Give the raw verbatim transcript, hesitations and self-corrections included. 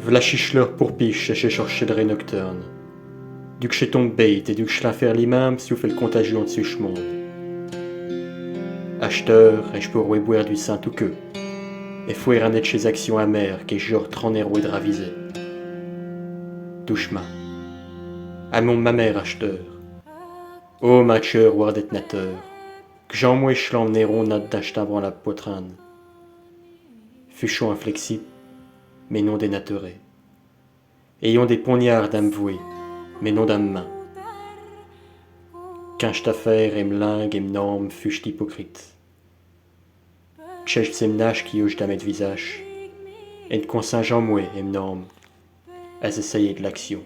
V'là ch'ich' l'heure pourpiche ed chés chorchèl'rés nocturnes. Duc' ch'est tombé, et duc' ch'l'infer li-même souffle contagieux in d'ssus ch'monde. Achteure, ej pourrwais boire du sin tout queue, et fouaire un ed chés actions amères qu'ej j'aure tran nerwé d'raviser. Douch'mint. Amons ma mère achteure. Ô min chœur ward ed nateure, que janmwais ch'lame n'érot nate d'in ch'timbre in la poitrine. Fuchons inflexibles, mais non dénateurés. Ayons des poignards dins m'voué, mais non dins m'main. Qu'in ch't affaire em lingue, em nanme fuch'tent hypocrites. Ch'est ch'sem'nache qui hoche dins m'visage, et n'consint janmwais, em nanme, à s'essayer d'l'action.